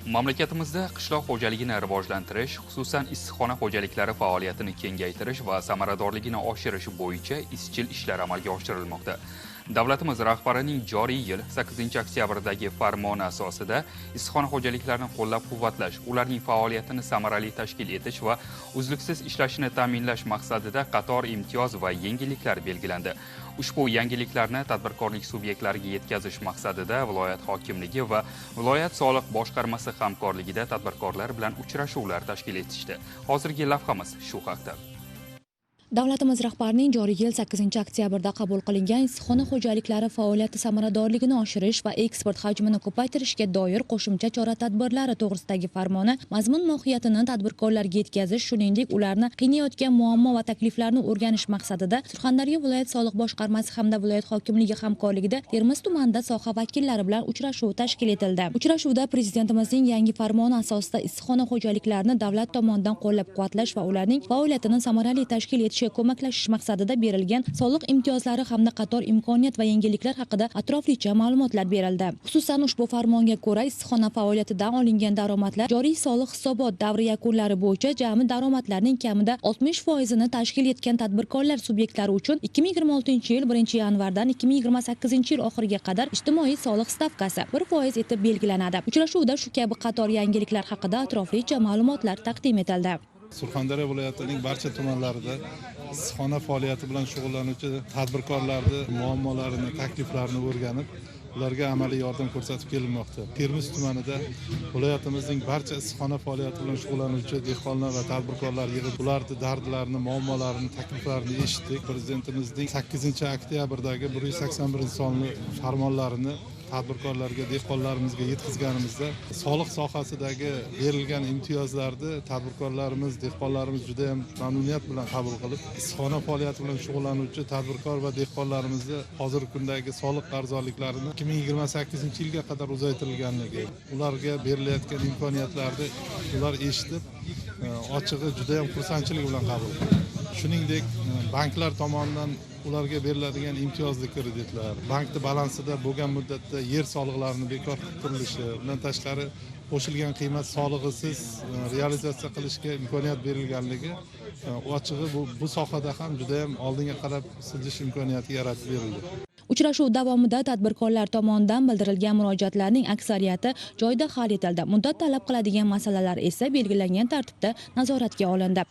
Mamlakatimizda qishloq xo'jaligini rivojlantirish, xususan issiqxona xo'jaliklari faoliyatini kengaytirish va samaradorligini oshirish bo'yicha izchil ishlar amalga oshirilmoqda. Davlatimiz rahbarining joriy yil 8-oktyabrdagi farmoni asosida issiqxona xo'jaliklarini qo'llab-quvvatlash, ularning faoliyatini samarali tashkil etish va uzluksiz ishlashini ta'minlash maqsadida qator imtiyoz va yengilliklar belgilandi. Ushbu yangiliklarni tadbirkorlik subyektlariga yetkazish maqsadida viloyat hokimligi va viloyat soliq boshqarmasi hamkorligida tadbirkorlar bilan uchrashuvlar tashkil etishdi. Hozirgi lavhamiz shu haqda. Davlatimiz rahbarining joriy yil 8-oktyabrda qabul qilingan issiqxona xo'jaliklari faoliyati samaradorligini oshirish va eksport hajmini ko'paytirishga doir qo'shimcha chora-tadbirlari to'g'risidagi farmoni mazmun mohiyatini tadbirkorlarga yetkazish, shuningdek, ularni qiynayotgan muammo va takliflarni o'rganish maqsadida Surxondaryo viloyat soliq boshqarmasi hamda viloyat hokimligi hamkorligida Termiz tumanida soha vakillari bilan uchrashuv tashkil etildi. Uchrashuvda Prezidentimizning yangi farmoni asosida issiqxona xo'jaliklarini davlat tomonidan qo'llab-quvvatlash va ularning faoliyatini samarali tashkil etishga ko'maklashish maqsadida berilgan soliq imtiyozlari hamda qator imkoniyat va yengilliklar haqida atroflicha ma'lumotlar berildi. Xususan, ushbu farmonga ko'ra issiqxona faoliyatidan olingan daromadlar joriy soliq hisobot davri yakunlari bo'yicha jami daromadlarning kamida 60% tashkil etgan tadbirkorlar subyektlari uchun 2026-yil 1-yanvardan 2028-yil oxiriga qadar ijtimoiy soliq stavkasi 1% etib belgilanadi. Uchrashuvda shu kabi qator yangiliklar haqida atroflicha ma'lumotlar taqdim etildi. Surxondaryo viloyatining barcha tumanlarida issiqxona faoliyati bilan shug'ullanuvchi tadbirkorlarni muammolarini, takliflarini o'rganib, ularga amaliy yordam ko'rsatib kelinmoqda. Termiz tumanida viloyatimizning barcha issiqxona faoliyati bilan shug'ullanuvchi dehqonlar va tadbirkorlar yig'ib, ularni dardlarini, muammolarini, takliflarini eshitdik. Prezidentimizning 8-oktyabrdagi 181 sonli farmonlarini tadbirkorlarga, dehqonlarimizga yetkazganimizda soliq sohasidagi berilgan imtiyozlarni tadbirkorlarimiz, dehqonlarimiz juda ham mamnuniyat bilan qabul qilib, issiqxona faoliyati bilan shug'ullanuvchi tadbirkor va dehqonlarimizni hozirgi kundagi soliq qarzdorliklarini 2028-yilga qadar uzaytirilganligi, ularga berilayotgan imkoniyatlarni ular eshitib, ochig'i, juda ham xursandchilik bilan qabul qildi. Shuningdek, banklar tomonidan ularga beriladigan imtiyozli kreditlar, bankni balansida bo'lgan muddatda yer soliqlarini bekor qilib turilishi, undan tashqari qo'shilgan qiymat solig'isiz realizatsiya qilishga imkoniyat berilganligi, ochig'i, bu sohada ham juda ham oldinga qarab siljish imkoniyati yaratib berildi. Uchrashuv davomida tadbirkorlar tomonidan bildirilgan murojaatlarning aksariyati joyida hal etildi. Muddat talab qiladigan masalalar esa belgilangan tartibda nazoratga olindi.